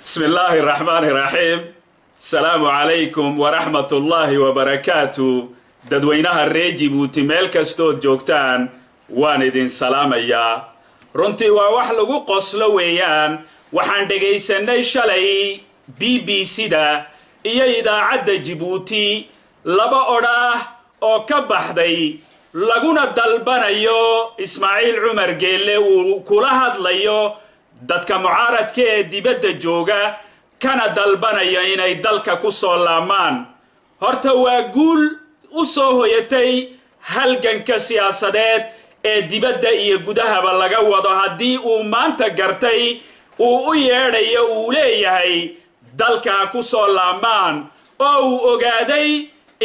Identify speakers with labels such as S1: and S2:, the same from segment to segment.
S1: بسم الله الرحمن الرحيم. السلام عليكم ورحمة الله وبركاته. Dadweynaha reer Jibuuti, meel kastood joogtaan, waan idin salaamayaa. Runtii waa wax lagu qoslo weeyaan. Waxaan dhegaysanay shalay BBC da iyo idaacadda Jibuuti laba odhaah oo ka baxday, laguna dalbanayo Ismaaciil Cumar Geelle uu kula hadlayo dadka mucaaradka ee dibadda jooga, kana dalbanayo inay dalka ku soo laamaan. Horta waa guul u soo hoyatay halganka siyaasadeed ee dibadda iyo gudahaba laga wado, haddii uu maanta gartay, uu u yeedhayo, uu leeyahay dalka ku soo laamaan, oo uu ogaaday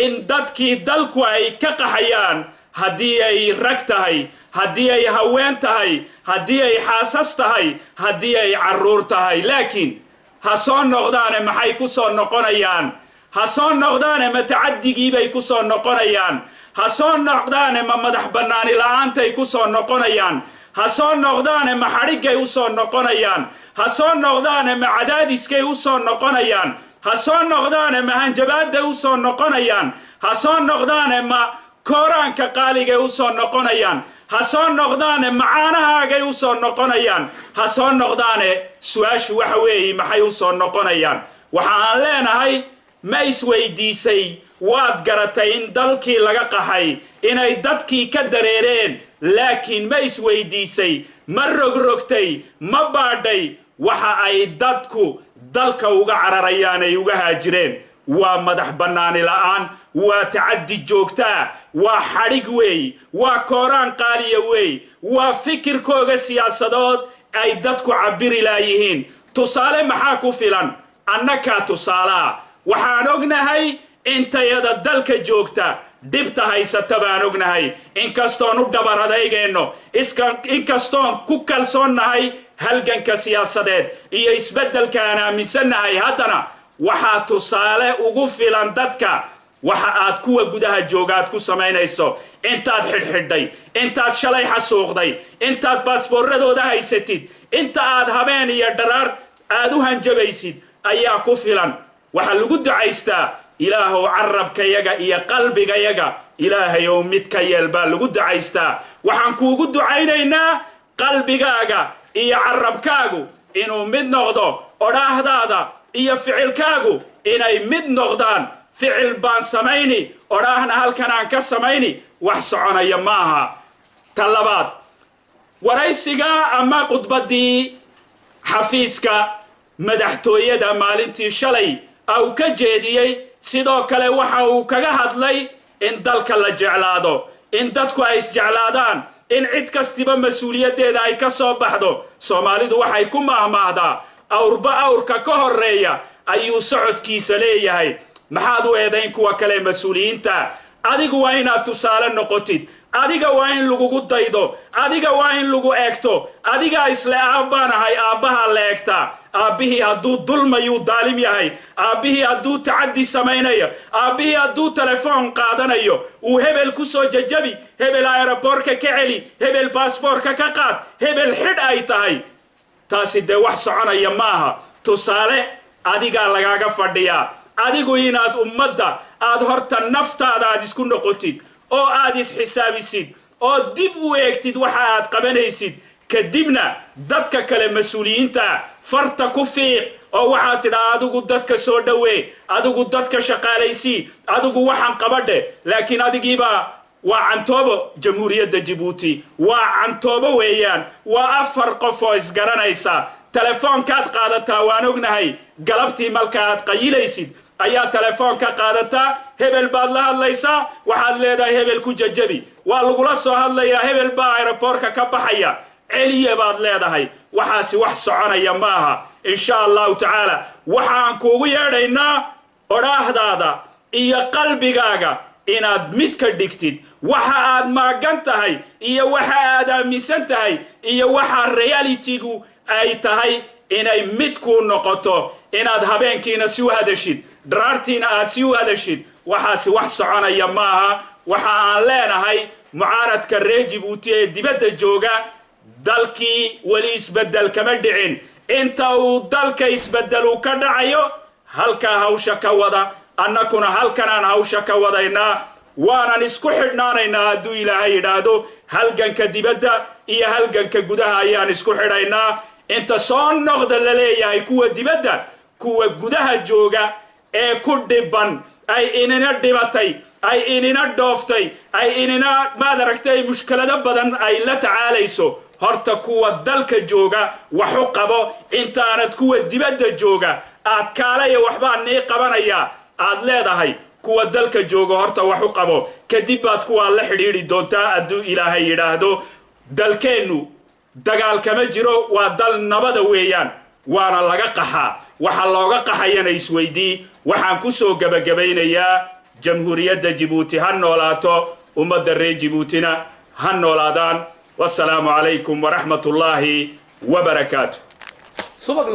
S1: in dadkii dalku ay ka qaxayaan, haddii ay rag tahay, haddii ay haween tahay, haddii ay xaasas tahay, haddii ay carruur tahay. Laakiin ha soo noqdaane, maxay ku soo noqonayaan? Ha soo noqdaane, ma tacaddigiibay ku soo noqonayaan? Ha soo noqdaane, ma madax bannaani la'aantay ku soo noqonayaan? Ha soo noqdaane, ma xadhiggay u soo noqonayaan? Ha soo noqdaane, ma cadaadiskay u soo noqonayaan? Ha soo noqdaane, ma hanjabaadday u soo noqonayaan? Ha soo noqdaane, ma kooraanka qaaligay u soo noqonayaan? Ha soo noqdaane, ma caanahaagay u soo noqonayaan? Ha soo noqdaane, su-aashu waxa weeye, maxay u soo noqonayaan? Waxa aan leenahay, ma isweydiisay? Waad garatay in dalkii laga qaxay, inay dadkii ka dareereen, laakiin ma isweydiisay? Ma rogrogtay? Ma baadhay waxa ay dadku dalka uga cararayaan, ay uga haajireen? Waa madax bannaani la'aan, waa tacaddi joogtaa, waa xadhig weey, waa kooraan qaaliya weey, waa fikirkooga siyaasadood ay dadku cabbiri laayihiin. Tusaale maxaa ku filan? Annakaa tusaalaa. Waxaan ognahay intayada dalka joogta dhibta haysata baan ognahay, inkastoon u dhabar adaygeenno, inkastoon ku kalsoonnahay halganka siyaasadeed iyo isbeddelka aan aaminsannahay, haddana waxaa tusaale ugu filan dadka waxa aad kuwa gudaha jooga aad ku samaynayso. Intaad xidhxidhay, intaad shalay xasuuqday, intaad baasboorradooda haysatid, inta aad habeen iyo dharaar aad u hanjabaysid ayaa ku filan. Waxaa lagu ducaystaa, "Ilaahow, carabkayaga iyo qalbigayaga, Ilaahayow, mid ka yeel," baa lagu ducaystaa. Waxaan kuugu ducaynaynaa qalbigaaga iyo carabkaagu inuu mid noqdo, odhaahdaada iyo ficilkaagu inay mid noqdaan. Ficil baan samayni, odhaahna halkan aan ka samayni, wax soconaya ma aha. Ta labaad, waraysiga ama khudbaddii xafiiska madaxtooyada maalintii shalay uu ka jeediyey, sidoo kale waxa uu kaga hadlay in dalka la jeclaado, in dadku ay isjeclaadaan, in cid kastiba mas-uuliyaddeeda ay ka soo baxdo. Soomaalidu waxay ku maahmaahdaa, "Awrba awrka ka horreeya ayuu socodkiisa leeyahay." Maxaad u eedayn kuwa kale mas-uuliyiinta? Adigu waa inaad tusaale noqotid, adiga waa in lagugu daydo, adiga waa in lagu eegto. Adigaa isle aabbaan ahay, aabbahaa la eegtaa. Aabbihii hadduu dulmayuu daalim yahay, aabbihii hadduu tacaddi samaynayo, aabbihii hadduu telefoon qaadanayo, uu hebel ku soo jajabi, hebel aeroboorka ka celi, hebel baasboorka ka qaad, hebel xidh ay tahay, taasi dee wax soconaya maaha. Tusaale adigaa lagaaga fadhiyaa, adigu inaad ummadda aad horta naftaada aad isku noqotid oo aad isxisaabisid oo dib u eegtid waxa aad qabanaysid. Kadibna dadka kale mas-uuliyiinta farta ku fiiq oo waxaad tidhaa, "Adigu dadka soo dhowee, adigu dadka shaqaalaysii, adigu waxaan qabadhe." Laakiin adigiibaa waa cantoobo. Jamhuuriyadda Jabuuti waa cantoobo weeyaan, waa afar qof oo isgaranaysa. Telefoonkaad qaadataa waan ognahay, galabtii marka aad qayilaysid ayaa telefoon ka qaadataa, hebel baad la hadlaysaa, waxaad leedahay, "Hebel ku jajabi." Waa lagula soo hadlayaa, "Hebel baa aeroboorka ka baxaya, celiya," baad leedahay. Waxaasi wax soconaya maaha. Insha Allahu tacaala, waxaan kuugu yeedhaynaa odhaahdaada iyo qalbigaaga inaad mid ka dhigtid, waxa aad maagan tahay iyo waxa aad aaminsan tahay iyo waxa reality-gu ay tahay inay mid kuu noqoto. Inaad habeenkiina si u hadashid, dharaartiina aad si u hadashid, waxaasi wax soconaya maaha. Waxa aan leenahay mucaaradka reer Jibuuti ee dibadda jooga, Dalkii weli isbeddel kama dhicin. Inta uu dalka isbeddel uu ka dhacayo, halkaa hawsha ka wada, annakuna halkanaan hawsha ka wadaynaa, waanan isku xidhnaanaynaa hadduu Ilaahay yidhaahdo. Halganka dibadda iyo halganka gudaha ayaan isku xidhaynaa. Inta soo noqda la leeyahay kuwa dibadda, kuwa gudaha jooga ee ku dhiban, ay inina dhibatay, ay inina dhooftay, ay inina maad aragtay mushkilado badan ay la tacaalayso, horta kuwa dalka jooga waxu qabo intaanad kuwa dibadda jooga aad kaalaya waxbaa nii qabanayaa aad leedahay. Kuwa dalka jooga horta waxu qabo, kadib baad kuwaa la xidhiidhi doontaa hadduu Ilaahay yidhaahdo. Dalkeennu dagaal kama jiro, waa dal nabada weeyaan, waana laga qaxaa. Waxa looga qaxayana isweydii. Waxaan ku soo gebagabaynayaa: Jamhuuriyadda Jibuuti ha noolaato, ummadda reer Jibuutina ha noolaadaan. Wasalaamu calaykum waraxmat ullaahi wabarakaatu.
S2: Subag.